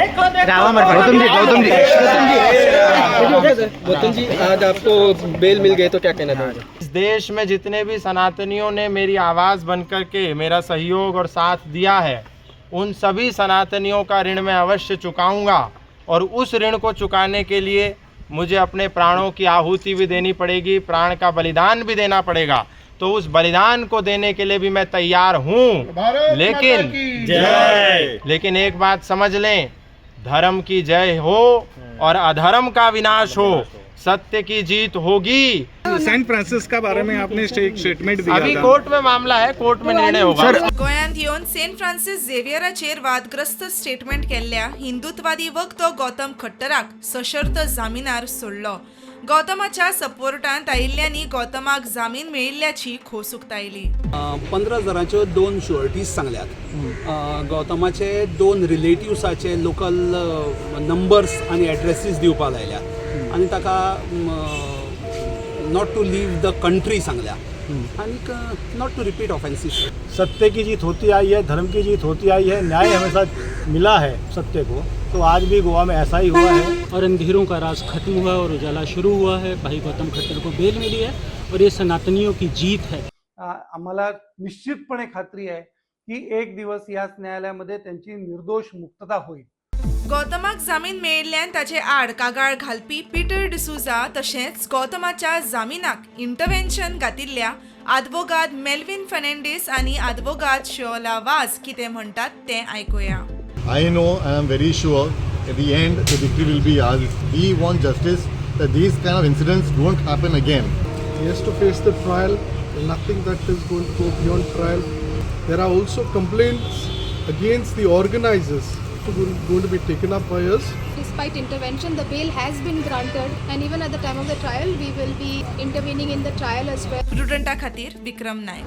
गौतम जी, गौतम जी, गौतम जी। गौतम जी, आज आपको बेल मिल गई तो क्या कहना चाहोगे? इस देश में जितने भी सनातनियों ने मेरी आवाज़ बनकर के मेरा सहयोग और साथ दिया है, उन सभी सनातनियों का ऋण मैं अवश्य चुकाऊंगा और उस ऋण को चुकाने के लिए मुझे अपने प्राणों की आहुति भी देनी पड़ेगी, प्राण का बलिदान भी देना पड़ेगा। तो उस बलिदान को देने के लिए भी मैं तैयार हूँ। लेकिन लेकिन एक बात समझ लें, धर्म की जय हो और अधर्म का विनाश हो, सत्य की जीत होगी। सेंट फ्रांसिस का बारे में आपने एक स्टेटमेंट दिया अभी था। कोर्ट में मामला है, कोर्ट में निर्णय होगा। गोंयांत येवन सेंट फ्रांसीस झेवियराचेर वादग्रस्त स्टेटमेंट केल्ल्या हिंदुत्वादी वक्तो गौतम खट्टराक सशर्त जामिनार सोडलो. गौतमाच्या सपोर्टांत आयिल्ल्यांनी गौतमाक जामीन मेळिल्ल्याची खोस उक्तायली. 15 हजाराच्यो दोन शुअरिटीज सांगल्यात. गौतमाचे दोन रिलेटिव्साचे लोकल नंबर्स आनी एड्रेसीस दिवपाक लायल्यात आनी ताका not to leave the country सांगल्या आनीक not to repeat offences. सत्य की जीत होती आई है, धर्म की जीत होती आई है, न्याय हमेशा मिला है सत्य को, तो आज भी गोवा में ऐसा ही हुआ है। और अंधेरों का राज खत्म हुआ और उजाला शुरू हुआ है। भाई गौतम खट्टर को बेल मिली है और ये सनातनियों की जीत है। आम्हाला निश्चितपणे खात्री आहे की एक दिवस याच न्यायालयामध्ये त्यांची निर्दोष मुक्तता होईल. गौतमाक जामीन मेळिल्ल्यान ताचे आड कागाळ घालपी पिटर डिसुजा तशेंच गौतमाच्या जामिनाक इंटरव्हेन्शन घातिल्ल्या आदवोगाद मेल्विन फेर्नांडीस आनी आदवोगाद शोला वाज कितें म्हणटात तें आयकुया. I know and I'm very sure at the end the victory will be ours. We want justice, that these kind of incidents don't happen again. He has to face the trial. Nothing that is going to go beyond trial. There are also complaints against the organizers who are going to be taken up by us. Despite intervention, the bail has been granted, and even at the time of the trial, we will be intervening in the trial as well. प्रुडंटा खातीर विक्रम नायक.